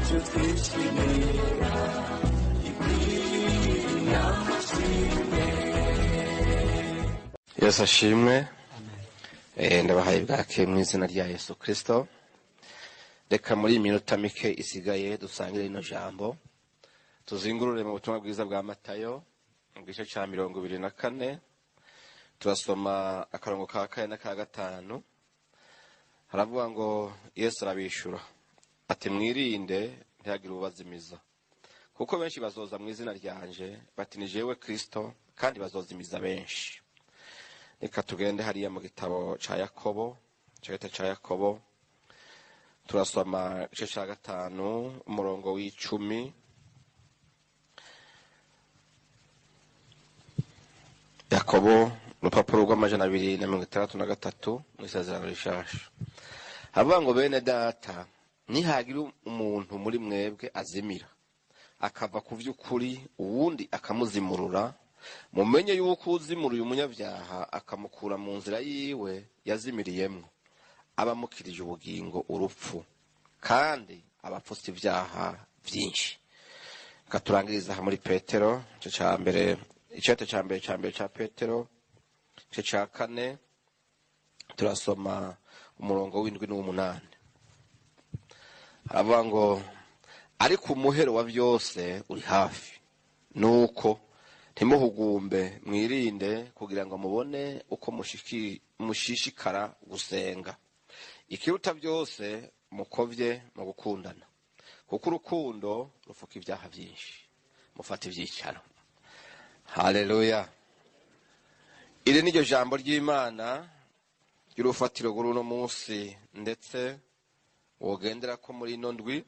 Icyo twishimira ikwiriye amashimwe. Yesu ashimwe. Ndabahaye bwake mu izina rya Yesu Kristo. Reka muri iyi minota mike isigaye dusangire rino jambo, tuzingurure mu butumwa bwiza bwa Matayo mu gice cya 24. Turasoma akarongo ka kane n'aka gatanu. Haravuga ngo: "Yesu arabishura ati: 'Mwirinde ntihagire ubazimiza, kuko benshi bazoza mu izina ryanje bati: Ni jewe Kristo, kandi bazozimiza benshi.'" Reka tugende hariya mu gitabo cya Yakobo, icegete cya Yakobo, turasoma igice cya 5, umurongo w'10. Yakobo, urupapuro rw'263 mu Isezerano Rishasha. Havuga ngo: "Bene Data, nihagira umuntu muri mwebwe azimira akava ku by'ukuri, uwundi akamuzimurura, mumenye yuko uzimuruye umunyabyaha akamukura mu nzira yiwe yazimiriyemwo, aba amukirije ubugingo urupfu, kandi aba apfutse ibyaha byinshi." Reka turangiriza aha muri Petero, igice cya mbere, icete cya mbere cya mbere cya Petero, igice cya 4, turasoma umurongo w'7 n'uw'umunani. Haravuga ngo: "Ariko umuhero wa byose uri hafi. Nuko ntimuhugumbe, mwirinde kugira ngo mubone uko mushishikara gusenga. Ikiruta byose, mukovye mu gukundana, kuko urukundo rufuka ibyaha byinshi." Mufata ibyicaro. Haleluya! Iri ni ryo jambo ry'Imana ry'urufatiro rw'uno munsi, ndetse wogendera ko muri ino ndwi.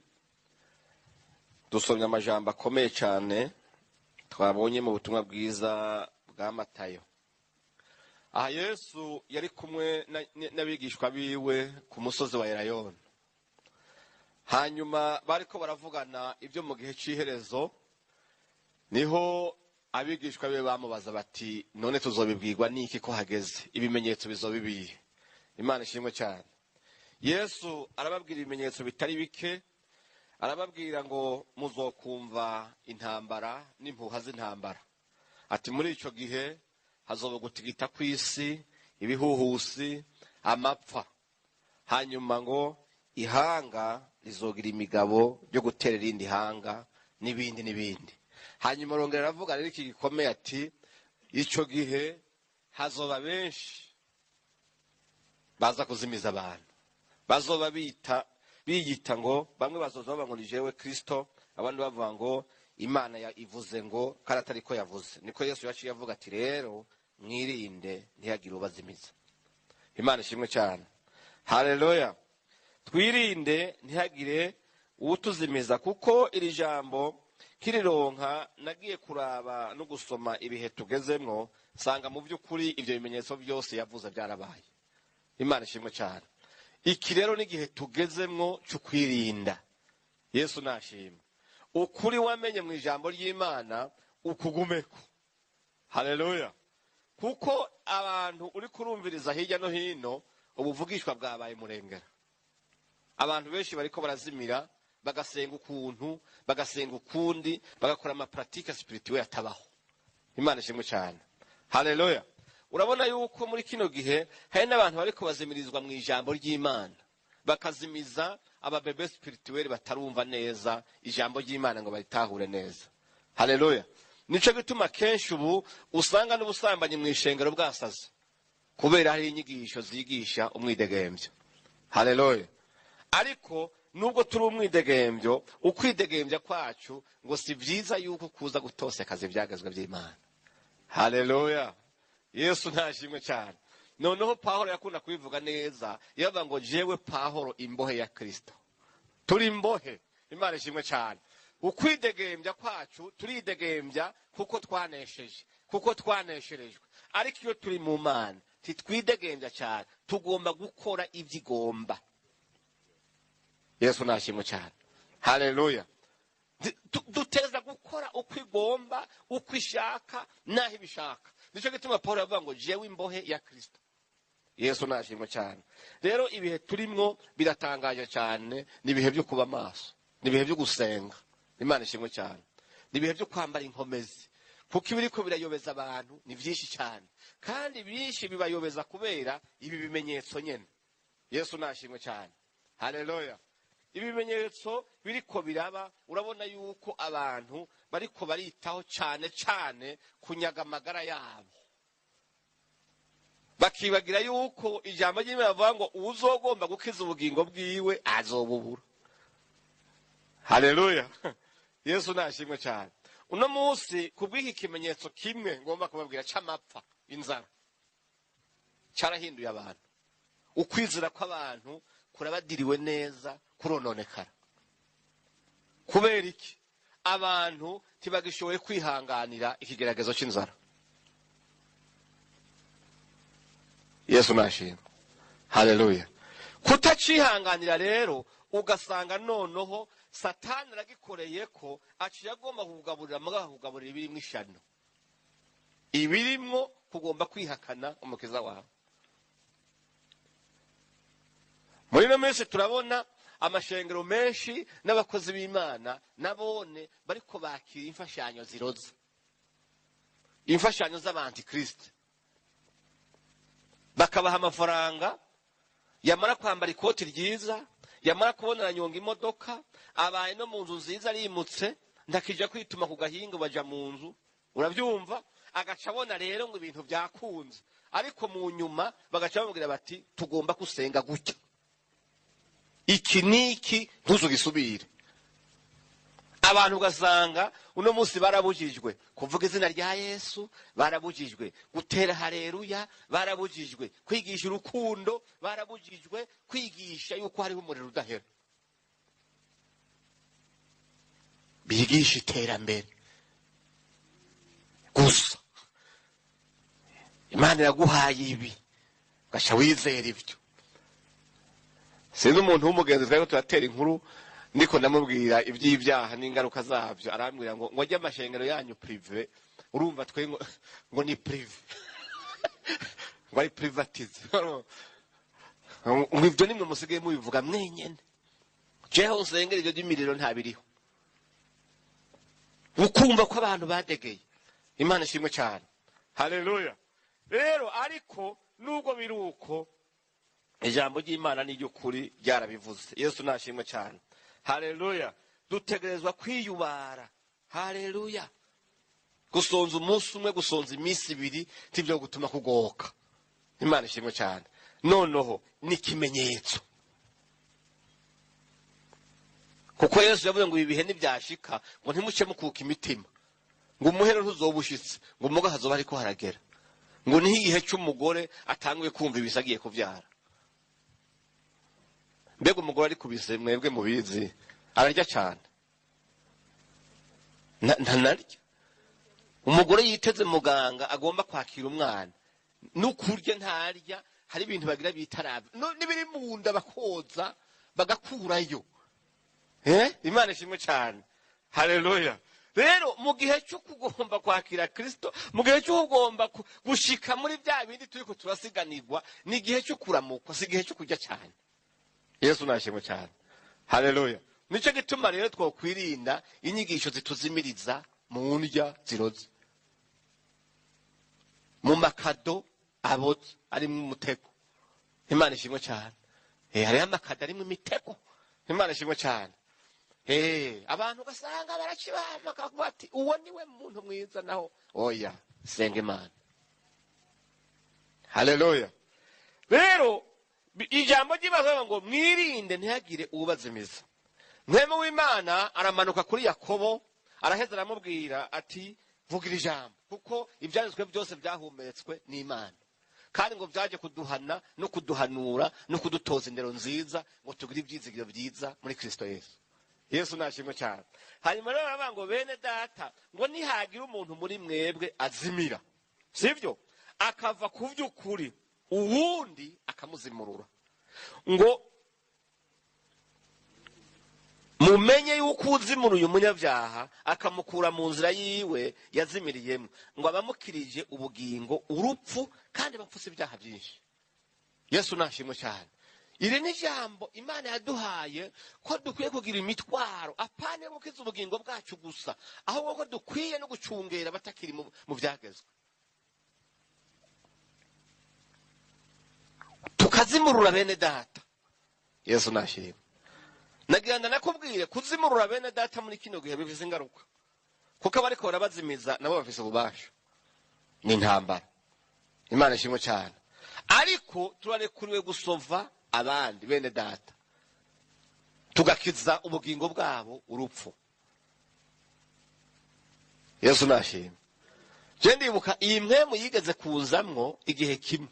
Dusomye amajambo akomeye cyane twabonye mu butumwa bwiza bwa Matayo. Aha Yesu yari kumwe n'abigishwa biwe ku musozi wa Elayono. Hanyuma bariko baravugana ibyo mu gihe cy'iherezo, niho abigishwa be bamubaza bati: "None tuzobibwirwa n'iki ko hageze? Ibimenyetso bizoba ibihe?" Imana ishimwe cyane. Yesu arababwira ibimenyetso bitari bike. Arababwira ngo: "Muzokumva intambara n'impuha z'intambara." Ati: "Muri icyo gihe hazoba gutigita kw'isi, ibihuhusi, amapfa." Hanyuma ngo ihanga rizogira imigabo yo gutera irindi hanga, n'ibindi n'ibindi. Hanyuma arongera aravuga rero iki gikomeye, ati: "Icyo gihe hazoba benshi baza kuzimiza abantu, bazoba bita biyita ngo, bamwe bazoza bavuga ngo: Ni jewe Kristo, abandi bavuga ngo Imana ivuze ngo, kandi atari ko yavuze." Niko Yesu yaciye avuga ati: "Rero mwirinde ntihagire ubazimiza." Imana ishimwe cyane. Haleluya! Twirinde ntihagire uwutuzimiza, kuko iri jambo kirironka nagiye kuraba no gusoma ibihe tugezemwo, nsanga mu by'ukuri ibyo bimenyetso byose yavuze byarabaye. Imana ishimwe cyane. Iki rero n'igihe tugezemwo cyo kwirinda. Yesu nashima. Ukuri wamenye mu ijambo ry'Imana ukugumeko. Haleluya! Kuko abantu uri kurumviriza hirya no hino, ubuvugishwa bwabaye murengera. Abantu benshi bariko barazimira, bagasenga ukuntu, bagasenga ukundi, bagakora ama pratiques spirituelles atabaho. Imana ishimwe cyane. Haleluya! Urabona yuko muri kino gihe hari n'abantu bariko bazimirizwa mu ijambo ry'Imana, bakazimiza aba bébés spirituels batarumva neza ijambo ry'Imana ngo baritahure neza. Haleluya! Nico gituma kenshi ubu usanga n'ubusambanyi mu ishengero bwasaze, kubera hari inyigisho zigisha umwidegembyo. Haleluya! Ariko nubwo turi umwidegembyo, ukwidegembya kwacu ngo si byiza yuko kuza gutosekaza ibyagezwe by'Imana. Haleluya! Yesu ntashimwe cyane. Noneho Pahoro yakunda kubivuga neza, yavuga ngo: "Jewe Pahoro, imbohe ya Kristo." Turi imbohe. Imana ishimwe cyane. Ukwidegembya kwacu, turidegembya kuko twanesheje, kuko twanesherejwe. Ariko iyo turi mu Mana ntitwidegembya cyane, tugomba gukora ibyo igomba. Yesu nashimwe cyane. Haleluya! Duteza gukora uko igomba, uko ishaka, n'aho ibishaka. Nicyo gituma Paul yavuga ngo: "Jewe imbohe ya Kristo." Yesu nashimwe cyane. Rero ibihe turimwo biratangaje cyane, ni ibihe byo kuba maso. Ni ibihe byo gusenga. Imana ishimwe cyane. Ni ibihe byo kwambara inkomezi, kuko ibiriko birayobeza abantu ni byinshi cyane, kandi byinshi bibayobeza kubera ibi bimenyetso nyene. Yesu nashimwe cyane. Haleluya. Ibimenyetso biriko biraba, urabona yuko abantu bariko baritaho cyane cyane kunyaga amagara yabo, bakibagira yuko ijambo ry'Imana bavuga ngo uwuzogomba gukiza ubugingo bwiwe azobubura. Haleluya. Yesu nashimwe cyane. Uno munsi kubw'iki kimenyetso kimwe ngomba kubabwira c'amapfa, inzara, carahinduye abantu. Ukwizera kw'abantu kurabadiriwe neza, kurononekara. Kubera iki? Abantu ntibagishoboye kwihanganira ikigeragezo c'inzara. Yesu nashimwe. Haleluya. Kutacihanganira rero, ugasanga noneho Satani aragikoreye ko aciye agomba kukugaburira, mugabo akakugaburira ibirimwo ishano, ibirimwo kugomba kwihakana umukiza wawe. Muri ino minsi turabona amashengero menshi n'abakozi b'Imana nabone bariko bakira imfashanyo ziroza, imfashanyo z'abantikristo, bakabaha amafaranga, yamara kwambara ikoti ryiza, yamara kubona aranyonga imodoka, abaye no mu nzu nziza, arimutse, ntakija kwituma ku gahinga, baja mu nzu, urabyumva, agaca abona rero ngo ibintu byakunze. Ariko mu nyuma bagaca bamubwira bati tugomba gusenga gutya, iki niki ntuzugisubire. Abantu ugasanga uno munsi barabujijwe kuvuga izina rya Yesu, barabujijwe gutera haleluya, barabujijwe kwigisha urukundo, barabujijwe kwigisha yuko hariho umuriro udahera. Bigisha iterambere gusa. Imana iraguhaye ibi, ugaca wizera ibyo. Sinzi umuntu w'umugenzi twari turatera inkuru, ndiko ndamubwira iby'ibyaha n'ingaruka zabyo, arambwira ngo ngo ajye amashengero yanyu prive, urumva twe ngo ni prive, ngo ari privatize, ngo ibyo nimwe musigaye mubivuga mwenyene, jeho nsengera ibyo by'imiriro ntabiriho. Ukumva ko abantu badegeye. Imana ishimwe cyane. Haleluya. Rero ariko nubwo biri uko, ijambo ry'Imana ni ry'ukuri, ryarabivuze. Yesu nashimwe cyane. Haleluya. Dutegerezwa kwiyubara. Haleluya. Gusonza umunsi umwe, gusonza iminsi ibiri, tibyo gutuma kugoka. Imana ishimwe cyane. Noneho ni ikimenyetso, kuko Yesu yavuze ngo ibi bihe ntibyashika ngo ntimuce mukuka imitima, ngo umuhero ntuzoba ushitse, ngo umuga hazoba ariko haragera, ngo niho igihe cy'umugore atanguye kumva ibise agiye kubyara. Mbega umugore ari kubise, mwebwe mubizi, ararya cyane, ntanarya. Umugore yiteze muganga agomba kwakira umwana, n'ukurya ntarya. Hari ibintu bagira bitarabe n'ibiri mu nda bakoza bagakurayo. Imana ishimwe cyane. Haleluya. Rero mu gihe cyo kugomba kwakira Kristo, mu gihe cyo kugomba gushika muri bya bindi turiko turasiganirwa, ni igihe cyo kuramukwa, si igihe cyo kurya cyane. Yesu nashimwe cyane. Haleluya. Nicyo gituma rero twokwirinda inyigisho zituzimiriza mu ndya ziroze, mu makado aboze arimo umutego. Imana ishimwe cyane. Hariho amakado arimo imitego. Imana ishimwe cyane. Abantu ugasanga barakibama bakavuga bati uwo niwe muntu mwiza, naho oya, senga Imana. Haleluya. Rero ijambo ry'Imana ngo mwirinde ntihagire uwubazimiza. Mwemu w'Imana aramanuka kuri Yakobo, araheza aramubwira ati vugira ijambo, kuko ibyanditswe byose byahumetswe n'Imana, kandi ngo byaje kuduhana no kuduhanura no kudutoza indero nziza, ngo tugire ibyizigiro byiza muri Kristo Yesu. Yesu nashimwe cyane. Hanyuma rero baravuga ngo bene data, ngo nihagira umuntu muri mwebwe azimira, sibyo, akava ku by'ukuri, uwundi akamuzimurura, ngo mumenye yuko uzimuruye umunyabyaha akamukura mu nzira yiwe yazimiriyemo, ngo abamukirije ubugingo urupfu, kandi bapfuse ibyaha byinshi. Yesu nashimwe cyane. Iri ni ijambo Imana yaduhaye ko dukwiye kugira imitwaro, apana yo gukiza ubugingo bwacu gusa, ahubwo ko dukwiye no gucungera abatakiri mu byagezwe, tukazimurura bene data. Yesu nashimwe. Nagira nakubwire, kuzimurura bene data muri kino gihe bivuze ingaruka, kuko abariko barabazimiza nabo bafise ububasha. Ni intambara. Imana ishimwe cyane. Ariko turarekuriwe gusova abandi bene data, tugakiza ubugingo bwabo urupfu. Yesu nashimwe. Je ndibuka iyi mpwemu yigeze kuzamwo igihe kimwe,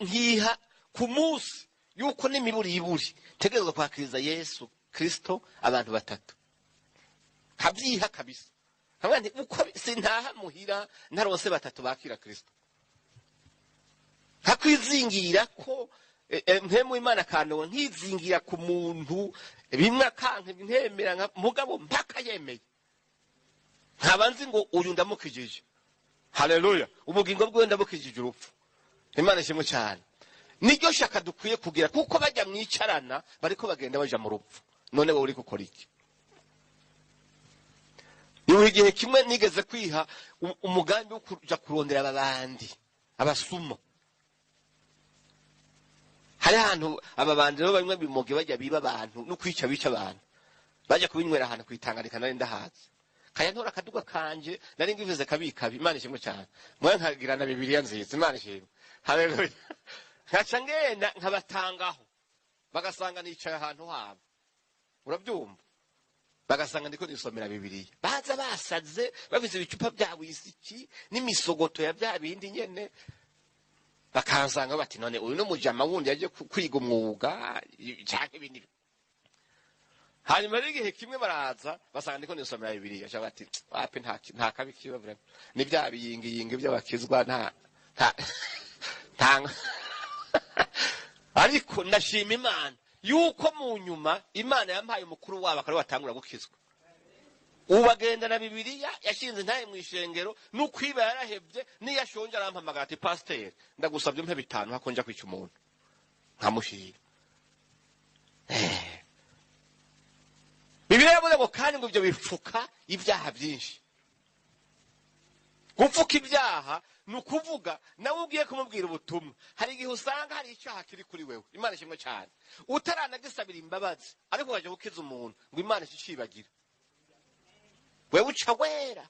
nkiha ku munsi yuko n'imiburi iburi ntegerezwa kwakiriza Yesu Kristo abantu batatu, nkabyiha kabisa, nkavuga nti uko sintaha muhira ntaronse batatu bakira Kristo, nkakwizingira ko mpemu Imana kandowe, nkizingira ku muntu bimwe akanka nkemera, mugabo mpaka yemeye, nkaba nzi ngo uyu ndamukijije. Haleluya! Ubugingo bwiwe ndamukijije urupfu. Imana ishimwe cyane. Niryo shaka dukwiye kugira, kuko bajya mwicarana bariko bagenda baja mu rupfu. None wowe uri gukora iki? Ni igihe kimwe nigeze kwiha umugambi wo kuja kurondera ababandi, abasuma. Hari ahantu ababandi rero bamwe bimoge bajya biba abantu no kwica bica abantu, bajya kubinywera ahantu kwitangarika. Nari ndahazi, kaya ntora akaduga kanje nari ngivuze kabikabi. Imana ishimwe cyane. Mwe nkagira na Bibiliya nziza. Imana ishimwe, haleluya. Nkaca ngenda nkabatangaho, bagasanga nicaye ahantu habo, urabyumva, bagasanga ndiko nisomera Bibiliya. Baza basaze, bafise ibicupa bya wisiki n'imisogoto ya bya bindi nyene, bakansanga bati: "None uyu ni umujama wundi yaje kwiga umwuga canke ibindi?" Hanyuma rero igihe kimwe baraza basanga ndiko nisomera Bibiliya, baca bati: "Wapi, nta kabi kiba vraiment, ni bya biyingiyingi by'abakizwa, nta." Ariko ndashima Imana yuko mu nyuma Imana yampaye umukuru wabo akaba batangura gukizwa. Ubu agendana Bibiliya, yashinze ntaye mu ishengero, n'ukwiba yarahevye. Niyo ashonje arampamagara ati: "Pasiteri, ndagusabye umpe 5 hako nja kwica umuntu." Nkamushira. Bibiliya yavuze ngo kandi ngo ibyo bipfuka ibyaha byinshi. Gupfuka ibyaha ni ukuvuga nawe ugiye kumubwira ubutumwa, hari igihe usanga hari icyaha kiri kuri wewe, Imana ishimwe cyane, utaranagisabira imbabazi, ariko ukajya gukiza umuntu ngo Imana ikicibagira, wewe uca wera.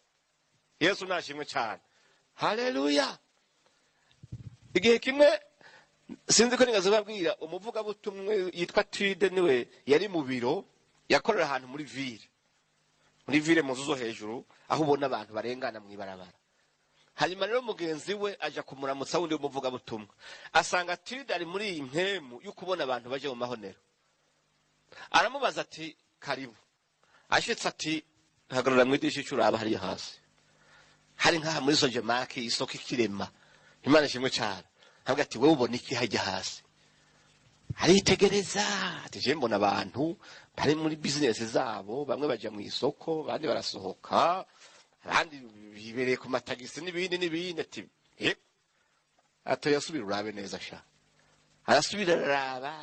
Yesu nashimwe cyane, haleluya. Igihe kimwe, sinzi ko nigeze babwira, umuvugabutumwa yitwa Tide niwe yari mu biro, yakorera ahantu muri ville, mu nzu zo hejuru aho ubona abantu barengana mu ibarabara. Hanyuma rero mugenzi we aja kumuramutsa wundi w'umuvugabutumwa, asanga Tide ari muri iyi mpemu yo kubona abantu baje mu mahonero. Aramubaza ati: "Karibu." Ashitse ati: "Hagarara mu idirisha ico uraba hariya hasi." Hari nk'aha muri Sojemake, isoko ikirema. Imana ishimwe cyane. Avuga ati: "Wewe ubona iki hajya hasi?" Aritegereza ati: "Je mbona abantu bari muri bizinesi zabo, bamwe baja mu isoko, abandi barasohoka, abandi bibereye ku matagisi n'ibindi n'ibindi." Ati: "Yego." Ati: "Yasubira urabe neza sha." Arasubira araraba.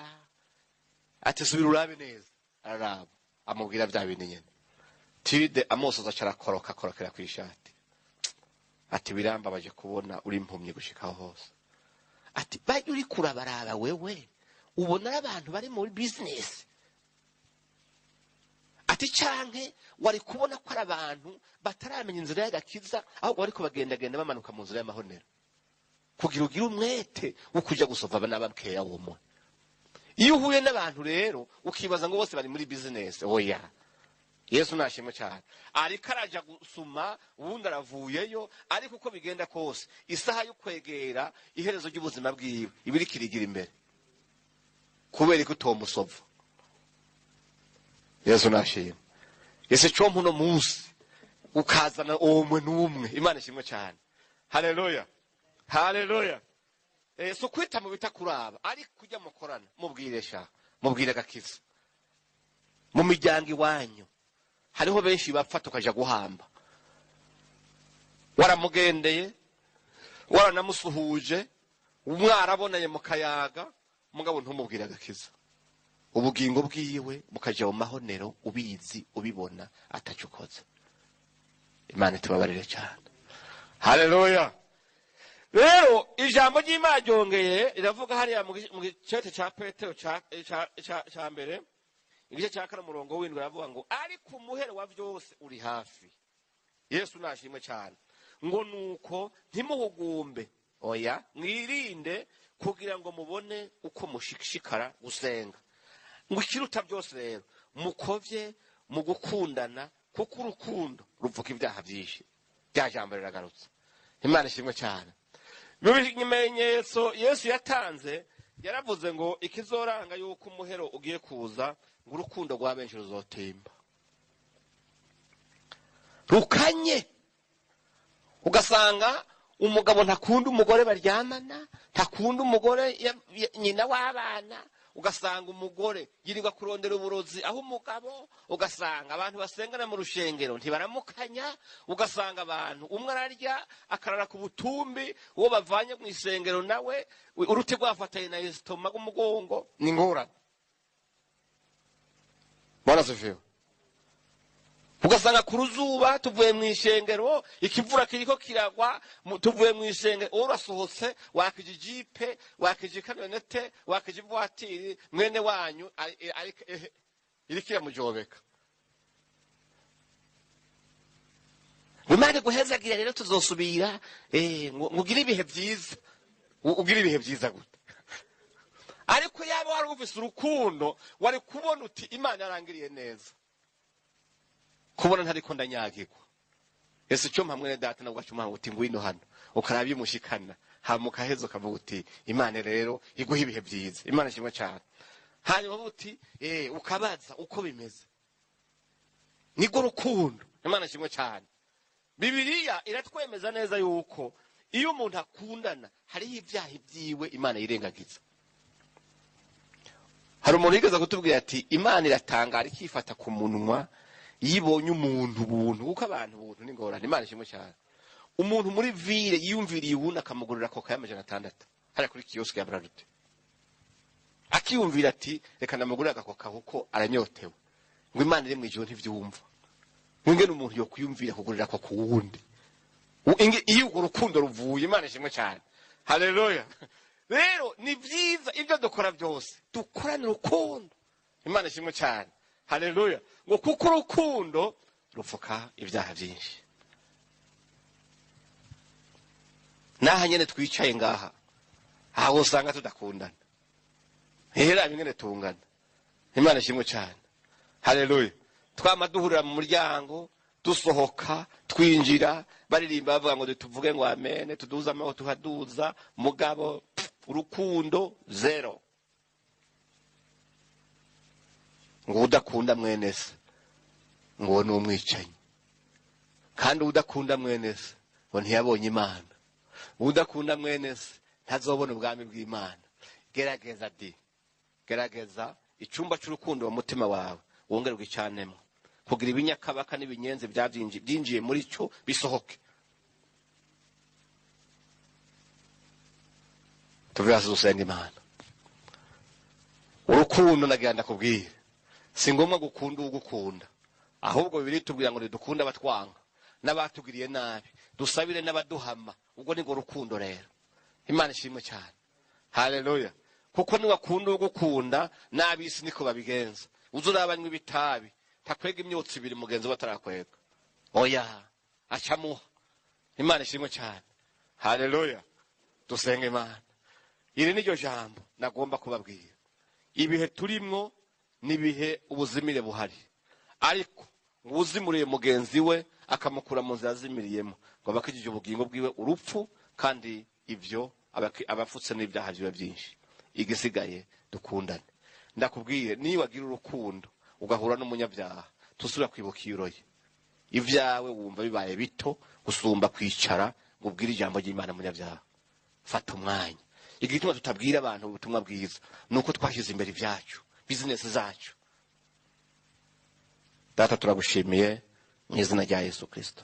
Ati: "Subira urabe neza." Araraba, amubwira bya bindi nyene. Tide amosoza aca arakoroka, akorokera ku ishati. Ati: "Birambabaje kubona uri impumyi gushikaho hose." Ati: "Bajya uri kurabaraba, wewe ubona ari abantu bari muri bizinesi?" Ati: "Canke wari kubona ko ari abantu bataramenya inzira y'agakiza, ahubwo bariko bagendagenda bamanuka mu nzira y'amahonero, kugira ugire umwete wo kuja gusova n'abakeya womwe?" Iyo uhuye n'abantu rero ukibaza ngo bose bari muri bizinesi, oya. Yesu nashimwe cyane. Ariko araja gusuma, ubundi aravuyeyo. Ariko uko bigenda kose, isaha yo kwegera iherezo ry'ubuzima bwiwe iba iriko irigira imbere. Kubera ko utomusova? Yesu nashimwe. Ese compa uno munsi ukazana umwe n'umwe? Imana ishimwe cyane, haleluya, haleluya. Si ukwita mu bitakuraba, ariko ujya mukorana, mubwire sha, mubwire agakiza. Mu miryango iwanyu hariho benshi bapfa tukaja guhamba, waramugendeye, waranamusuhuje, mwarabonanye mu kayaga. Mugabo ntumubwire agakiza, ubugingo bwiwe bukaja mu mahonero, ubizi ubibona ataco ukoze. Imana itubabarire cyane. Haleluya. Rero ijambo ry'Imana ryongeye riravuga hariya mu gicete ca Petero ca mbere, igice ca 4 umurongo w'indwi, aravuga ngo ariko umuhero wa vyose uri hafi. Yesu nashimwe cyane. Ngo nuko ntimuhugumbe, oya, mwirinde kugira ngo mubone uko mushishikara gusenga. Ngo ikiruta byose rero mukovye mu gukundana, kuko urukundo ruvuka ibyaha byinshi. Rya jambo riragarutse. Imana ishimwe cyane. Mu bimenyetso Yesu yatanze, yaravuze ngo ikizoranga yuko umuhero ugiye kuza, ngo urukundo rwa benshi ruzotimba rukanye. Ugasanga umugabo ntakunda umugore baryamana, ntakunda umugore nyina w'abana. Ugasanga umugore yirirwa kurondera uburozi aho umugabo. Ugasanga abantu basengana mu rushengero ntibaramukanya. Ugasanga abantu umwe ararya akarara ku butumbi, uwo bavanye mu isengero nawe uruti rwafatanye na esitoma rw'umugongo. Ni ingorane. Bwana asifiwe. Ugasanga ku ruzuba tuvuye mu ishengero, ikivura kiriko kiragwa, tuvuye mu ishengero, wowe urasohotse wakije ijipe, wakije ikamyonete, wakije ivuwatiri, mwene wanyu iriko iramujobeka. Imana iguhezagira rero, tuzosubira, ngo ugire ibihe byiza. Ugire ibihe byiza gute? Ariko yaba wari ufise urukundo, wari kubona uti Imana yarangiriye neza, kubona ntariko ndanyagirwa. Yesu cyo mpamwe data nabwo acuma uti ngwino hano, ukaraba imushikana, hama ukaheza ukavuga uti Imana rero iguha ibihe byiza. Imana ishimwe cyane. Hanyuma uti ukabaza uko bimeze. Niko rukundo. Imana ishimwe cyane. Bibiliya iratwemeza neza yuko iyo umuntu akundana hariho ibyaha byiwe Imana yirengagiza. Hari umuntu yigeze kutubwira ati Imana iratangara ikifata ku munwa yibonye umuntu buntu, kuko abantu buntu ni ngorane. Imana ishimwe cyane. Umuntu muri ville yiyumviriye ubundi akamugurira koka y'amajana 6 hariya kuri kiosk ya Brarute, akiyumvira ati reka ndamugurire agakoka kuko aranyotewe. Ngo Imana iri mu ijuru ntivyumva. Mwingene umuntu yokwiyumvira kugurira koka uwundi. Iyo urwo rukundo ruvuye. Imana ishimwe cyane. Haleluya. Rero ni vyiza ibyo dukora byose dukorane urukundo. Imana ishimwe cyane. Haleluya. Ngo kuko urukundo rupfuka ibyaha byinshi. Naha nyene twicaye ngaha, aho usanga tudakundana, hera bingene tungana. Imana ishimwe cyane. Haleluya. Twama duhurira mu muryango, dusohoka, twinjira, baririmba bavuga ngo tuvuge ngo amen, tuduza amaboko tuhaduza, mugabo urukundo zero. Ngo udakunda mwene se ngo ni umwicanyi, kandi udakunda mwene se ngo ntiyabonye Imana, udakunda mwene se ntazobona ubwami bw'Imana. Gerageza di, gerageza icyumba cy'urukundo mu mutima wawe wongere ugicanemo, kugira ibinyakabaka n'ibinyenzi byinjiye muri cyo bisohoke. Tuve hasi dusenga Imana. Urukundo nagira ndakubwira, si ngombwa gukunda ugukunda, ahubwo Bibiliya itubwira ngo ntidukunde abatwanga n'abatugiriye nabi, dusabire n'abaduhama. Ubwo ni rukundo rero. Imana ishimwe cyane. Haleluya. Kuko niwakunda ugukunda, n'ab'isi niko babigenza. Uza urabanywa ibitabi, takwega imyotsi ibiri mugenzi we atarakwega, oya, acamuha. Imana ishimwe cyane. Haleluya. Dusenga Imana. Iri niryo jambo nagomba kubabwira. Ibihe turimwo nibihe ubuzimire buhari, ariko ngo uzimuriye mugenzi we akamukura mu nzira azimiriyemo, ngo abakijije ubugingo bwiwe urupfu, kandi ivyo abafutse n'ibyaha byiwe byinshi. Igisigaye dukundane. Ndakubwiye, niba wagira urukundo ugahura n'umunyabyaha, tusubira kwibuka iyo uroye ibyawe, wumva bibaye bito gusumba kwicara ngo ubwire ijambo ry'Imana munyabyaha. Fata umwanya. Igituma tutabwira abantu ubutumwa bwiza nuko twashyize imbere ibyacu, business zacu. Data, turagushimiye mu izina rya Yesu Kristo.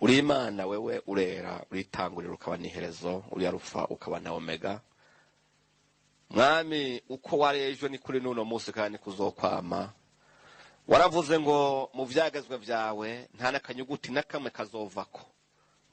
Uri Imana, wewe urera, uritangurira ukaba n'iherezo, uri Arufa ukaba na Omega. Mwami, uko wari ejo ni kuri n'uno munsi kandi kuzokwama. Waravuze ngo mu vyagezwe vyawe nta n'akanyuguti na kamwe kazovako,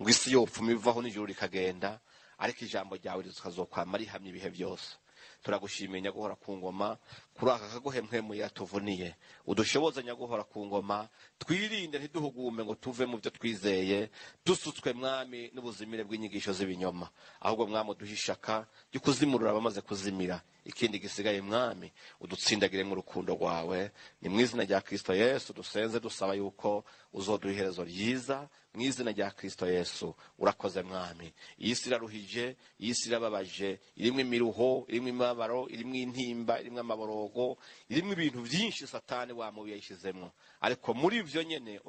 ngo isi yopfuma ivaho n'ijuru rikagenda, ariko ijambo ryawe rikazokwama rihamye ibihe byose. Turagushimiye, Nyaguhora ku ngoma, kuri aka kagohe mpwemu yatuvuniye. Udushoboze, Nyaguhora ku ngoma, twirinde ntiduhugume ngo tuve mu byo twizeye, dusutswe, Mwami, n'ubuzimire bw'inyigisho z'ibinyoma. Ahubwo, Mwami, uduhe ishaka ryo kuzimurura abamaze kuzimira. Ikindi gisigaye, Mwami, udutsindagiremo urukundo rwawe. Ni mu izina rya Kristo Yesu dusenze, dusaba yuko uzoduha iherezo ryiza, mu izina rya Kristo Yesu. Urakoze, Mwami. Iyi si iraruhije, iyi si irababaje, irimo imiruho, irimo imibabaro, irimo intimba, irimo amaborogo, irimo ibintu byinshi Satani wa mubi yayishyizemo. Ariko muri ibyo nyene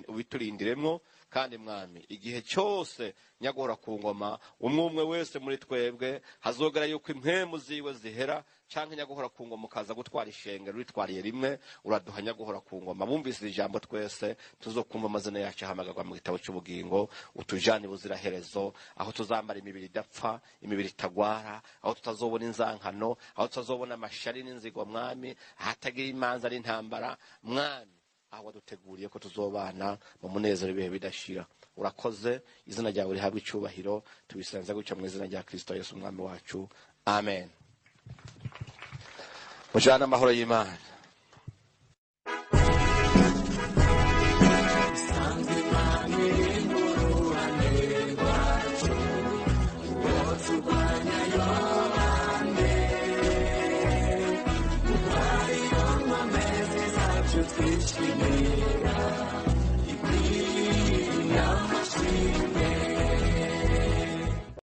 ubiturindiremwo. Kandi, Mwami, igihe cyose, Nyaguhora ku ngoma, umwe umwe wese muri twebwe hazogera yuko impwemu ziwe zihera, canke, Nyaguhora ku ngoma, ukaza gutwara ishengero ritwariye rimwe. Uraduha, Nyaguhora ku ngoma, bumvise iri jambo twese tuzokumva amazina yacu ahamagarwa mu gitabo cy'ubugingo, utujane ubuziraherezo, aho tuzambara imibiri idapfa, imibiri itagwara, aho tutazobona inzankano, aho tutazobona amashari n'inzigo, Mwami, ahatagira imanza n'intambara, Mwami, aho waduteguriye ko tuzobana mu munezero ibihe bidashira. Urakoze, izina ryawe rihabwe icyubahiro. Tubisenze gutya mu izina rya Kristo Yesu Umwami wacu, amen. Mujane amahoro y'Imana. Isanzwe Imana iri mu ruhande rwacu, uwo turwanya yobande, kuko ariyo nkomezi zacu twishimiye.